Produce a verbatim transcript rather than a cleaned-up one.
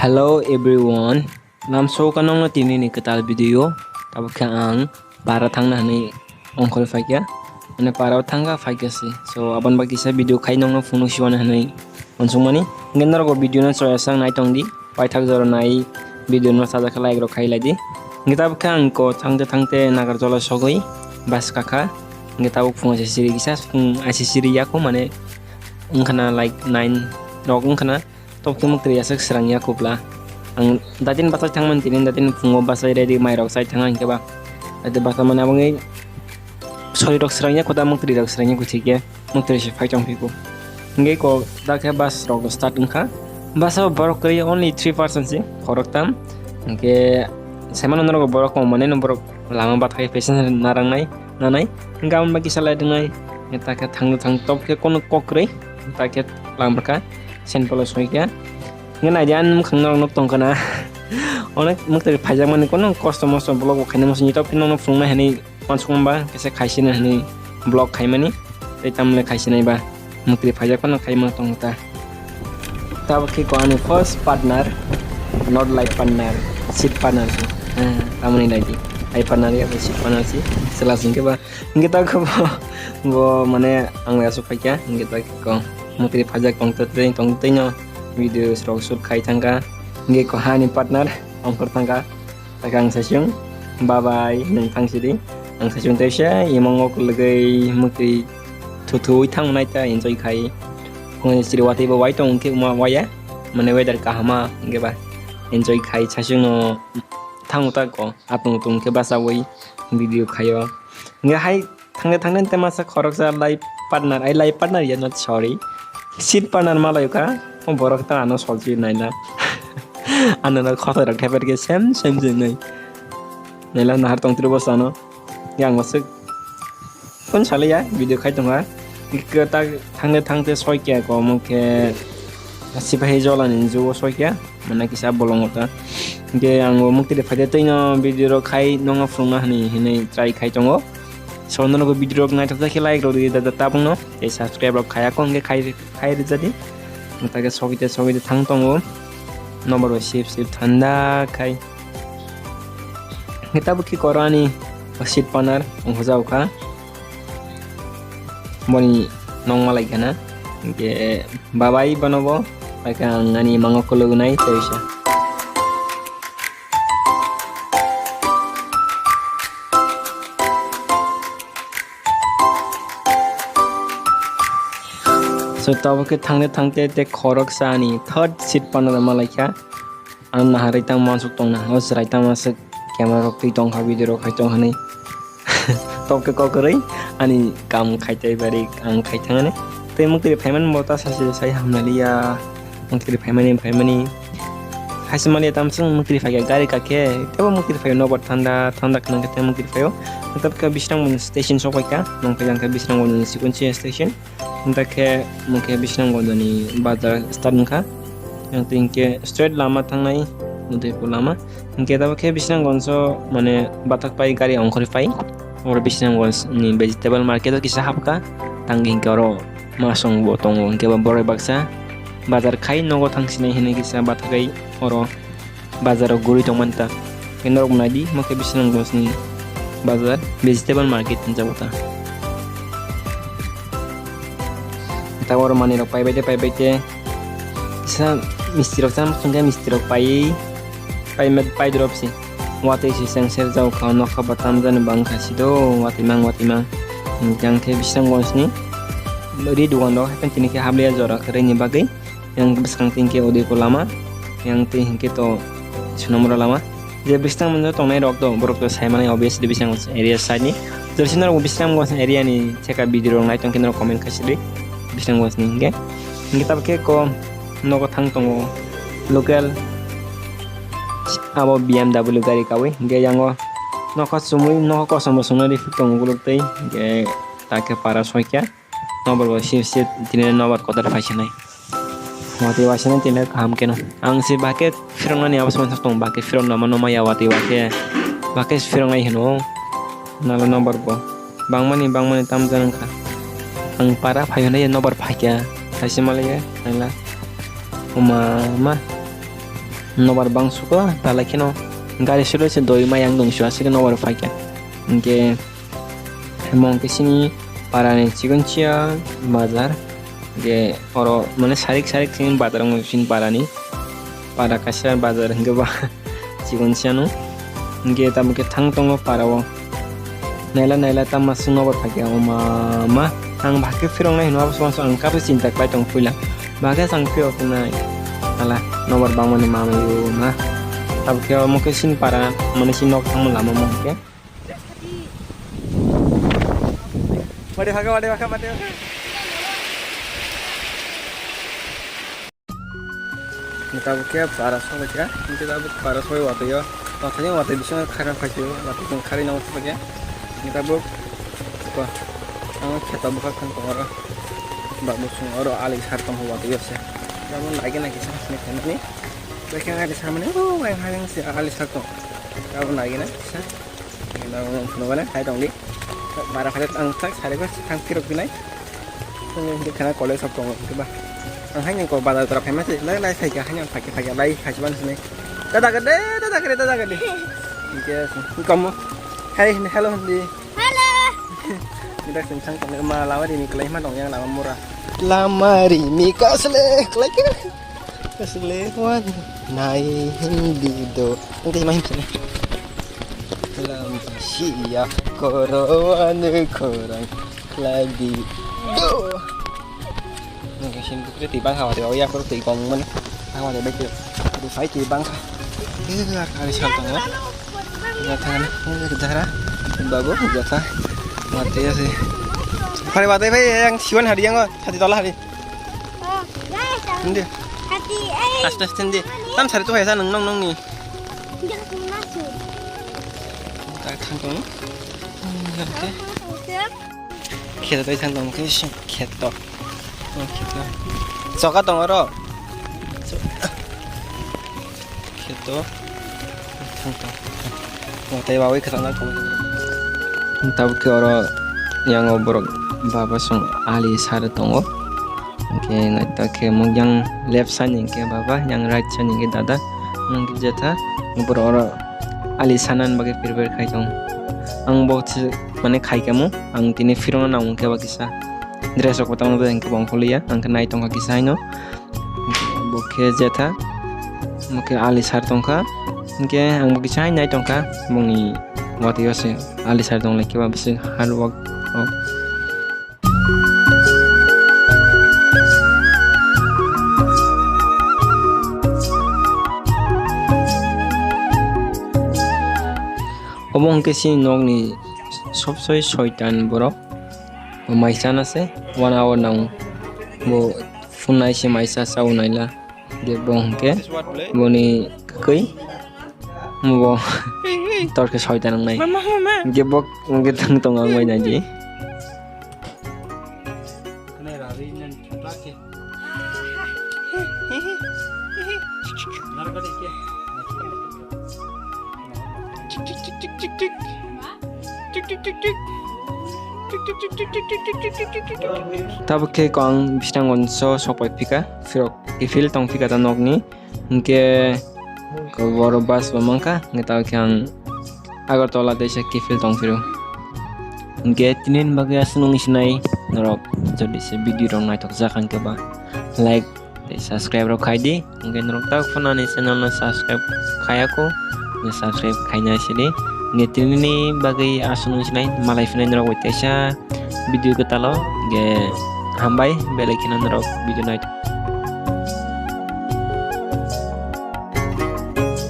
Hello everyone, lamsao ka nokno tini ni kwtal video, tabuk khe ang para thangna hwnwi ongkhorwi phaikha, mane para o thangkha phaikha se, so aboni bagwi kisa video khai nokno phunuk siwani hwnwi uansukmani, hwnkhe norok o video no choya sak nai tongdi, paithak jora nai video no sajak khe like rok khai laidi, hwnkhe tabuk khe ang ko thangte thangte Nagarjola sogwi bus kakha, hwnkhe tabuk phungo se siri kisa, phung aisi siri yaku mane wngkhana like nine rok wngkhana. Tobokhe mwktwi aswk srang ya kubla. Ang datin bachai thangmani tini, datin phungo bachai ready mairok chai thangna hinkhe ba. Datin bachai mani aboni sorirok srang ya kuda, mwktwirok srang ya kuthikhe mwktwi se phai tongphiko. Hinkhe ko dakhe bus rok start wngkha. Bus o borok kwrwi only three percent se, khoroktham. Hinkhe saimano norok borok kong mani no borok lama bathai passenger narang nai. Nanai, hwnkhe aboni bagwi salai rwnai, hwnkhe takhe thangno thang tobokhe kono kok kwrwi, takhe lamrwkha, Saint Paul o soikha. Hwnkhe naidi ani mwkhang norok nuk tongkha na. Onek mwktwi phaijakmani kono kosto mosto vlog bo khaina muchungwi tobokhe nokno phunuknai hwnwi uansukma ba, kisa khaisina hwnwi vlog khaimani, tei tamle khaisinai ba. Mwktwi phaijak phano khaima tongo ta. Tabuk khe ko ani first partner, not life partner, seat partner se. Ah, tamoni naidi. Life partner ya, seat partner se. Sela singke ba. Hingke ta ko bo, bo mane ang ya su phaikya. Hingke ta ko mwktwi phaijak tong tei tong tei no video rok shoot khai thangka. Hingke ko hani partner ongkhor thangka. Takhe ang saichung, bye bye, nwng thang sidi. Ang saichung teisa, imang o kwlwgwi mwtwi thuthuwi thangnai ta enjoy khai. Phone siri watwi bo wai tong khe ma waya, mane weather kahama hwnkhe ba enjoy khai saichung no thango ta ko, atung tung khe bachawi video khaio. Hwnkhe hai Thangde thangde tei masa khoroksa life partner, ai life partner ya, not sorry. Seat partner malai kha, o borok ta ano solchi naina. Ano no khoto rok theper khe sem sem se nai. Naila nahar tong tiri bosano. Yang masuk. Kun saliya video khai tongha. Ikka ta thangde thangde soi kya ko mokhe. Sipahi jola ni juo soi kya. Mana kisa bolong ta. Ge ang o mukti de phaide tei no video ro khai nonga phunukna hani hinui try khai tongo. So, nono video rok naithok khe like rok ridi da, da, tabuk no. Tei subscribe rok khaya kong khe khai, khai rija di. Mata khe sogwi te, sogwi te thang tongo. Nobar bai sip, sip thanda khai. Khe tabuk khe koro ani seat partner ongkhojao kha. Boni nongma lai khana. Khe bye bye bono bo. Bai khe ang ani mango khulugwi nai tei sa. So, tabuk khe thangde thangde tei khoroksa ani third seat partner ma lai kha. Ang naharwi tang mansuk tongna, o chwrai tang masuk camera rok twi tong kha, video rok khai tong hani. Tok khe kok kwrwi ani kam khai tei bari ang khai thangani. Tei mukti phaimani bo ta sasi sai hamnaliya. Mukti phaimani, phaimani. Haisi maliya tamsung mukti phaikha gari kakhe, tebo mukti phaio nobar thanda, thanda khna khe tei mukti phaio. Tabuk khe Bisramganj station sok paikha, nongkhe jang khe Bisramganj ni sikon se station. Hingkhe mokhe Bisramganj ni bazar start wngkha. Yang twi hingkhe straight lama thangnai, Udaipur lama. Hingkhe tabuk khe Bisramganj o mane bathak pai gari ongkhorwi pai. Oro Bisramganj ni vegetable market o kisa hapkha. Tangwi hingkhe oro masong bo tongo, hingkhe bo borok baksa bazar khai nogo thangsinai hinui kisa bathakai oro. Bazar o guri tongmani ta. Khe norok naidi, mo khe Bisramganj ni bazar, vegetable market hinjago ta. Ta oro manwi rok paibai de, paibai de. Kisa misti rok chama songkhe misti rok pai, pai, pai drop si. Watwi si seng ser jao kha, nokha ba tamjani bang kha si do, watwi mang, watwi mang. Hingkhe ang khe Bisramganj ni ri dugan rok, haikhe tini khe habliya jora kwrwini bagwi. Yang bwskang twi hwnkhe Udaipur lama, yang twi hwnkhe to Sonamura lama. Je bwskang mwnjo tongnai rok to, borok to sai manai obviously Bisramganj area side ni. Jodi sini rok Bisramganj area ni theka video rok nai tong khe norok comment khai sidi. Bisramganj ni hwnkhe. Hwnkhe tabuk khe ko nogo thang tongo local abo B M W gari kawi. Hwnkhe yango nokha chumui nokha kosom bo chumnai rifik tongo ukuluk twi. Hwnkhe ta khe para soi kha. Nobar bo sip sip tini nobar kotor phaisinai. Watwi waisano tini kaham keno. Ang se bahai khe phiroknani abo se mansak tongo, bahai khe phirokno mano maya watwi waikhe. Bahai khe phiroknai hino. Nalo nobar bo. Bangmani bangmani tamjani wngkha. Ang para phai hwnwi nobar phaikha. Haise malaiya naila. Oma ma. nobar bang suko, talai kheno gari suru se doi ma yang dong sua se nobar phaikha. Hingke mong ke sini parani chigon chia bazar. Hingke oro mane sarik sarik sini bazar wng sini parani. Para kaisa bazar hingke ba chigon siano. Hingke tamo ke thang tongo para o. Naila naila tamo sung nobar phaikha o mama. Ang bahai khe phirok nai hino abo song song ang kabe chinta khlai tong puila. Bahai khe ang phirok nai. Ala nobar bangmani mama yo ma. Tamo ke omo ke sini para mane sini nok thangma lama mo ke. Wadi bhaka, wadi bhaka, wadi bhaka. Ni tabuk khe para sokbaikha, hingke tabuk para sokbai watwi o, watwi o, watwi bisingo khairok phaisio, watwi chwng kharwi nang sokbaikha. Ni tabuk ko ang kheto bwkhak thang tongo oro, ba bosong oro ali sar tongo watwi o se, tabuk naigena kisa ni khainani, bekhe ali sar mani o, ayang hayang se ali sar tongo, tabuk naigena kisa. Nang phunukgana hai tongdi. Bara phai ang tak sari ko thang kirok pinai. Tungni hindi khana college of tongo ba. Ang hai nang ko bazar tora phaima se lai lai sai ka hai nang phai phai lai phai ban sini. Dada gade, dada gade, dada gade. Yes. Kamu. Hai, hello hindi. Hello. Kita sing sang tong ma lama di ni kelai ma tong yang lama murah. Lama di ni kasle kelai. Kasle wan nai hindi do. Ang kaya mahim sini. Lam siya koro anu korang lagi do. Ang kaya sini kukri tibang hawa tiba ya koro tibang mani. Hawa tiba kiro. Aduh, sai tibang ka. Ini kari santang ya. Jatha na, ini jatha na. Babu, jatha. Mati ya sih. Hari mati, hari yang siwan hari yang, hari tola hari. Hindi. Aste aste hindi. Tam sari tu hai sa nung nung nung ni. Tak thang tong. Kheto tai thang tong khe kheto. Kheto. Choka tong oro. Kheto. Tei bawi kwchangna thangwi. Tabuk khe oro yango borok baba song ali sar tongo. Hingke naithok khe muk yang left side ni hingke baba, yang right side ni hingke dada. Hingke jetha borok oro ali sanani bagwi prepare khai tongo. Ang bo se mane khai kamo, ang tini phirokno nango hingke ba kisa dress rok kotorma bai hingke bo ongkhorliya, ang khe nai tongkha kisa haino. Bo khe jetha, bo khe ali sar tongkha, hingke ang bo kisa hai nai tongkha, bongni watwi o se ali sar tong lai khe ba bwswk hard work rok. Obo hingke chini nokni sobsoi soitan borok. Bo mai chana se one hour nango. Bo phunai se mai cha, cha o naila. Je bo hingke boni kwkwi. Bo tor khe soitan wngnai. Mama, mama. Hingke bo hingke thang tongo ang bai naidi. Tabuk khe ko ang bisrango so sokpai phika, phirok kiphil tong phika ta nokni, hingke ko boro bus bo mankha, hingke tabuk khe ang Agartala teisa kiphil tong phiro. Hingke tini ni bagwi aswk nung sinai norok, jodi se video rok naithok jak hingke ba like tei subscribe rok khai di. Hingke norok tak phano ani channel no subscribe khaya kho, hingke subscribe khaina sidi. Hingke tini ni bagwi aswk nung sinai malai phinai norok bai teisa video kwtalo. Hingke hambai belai kheno norok video nai.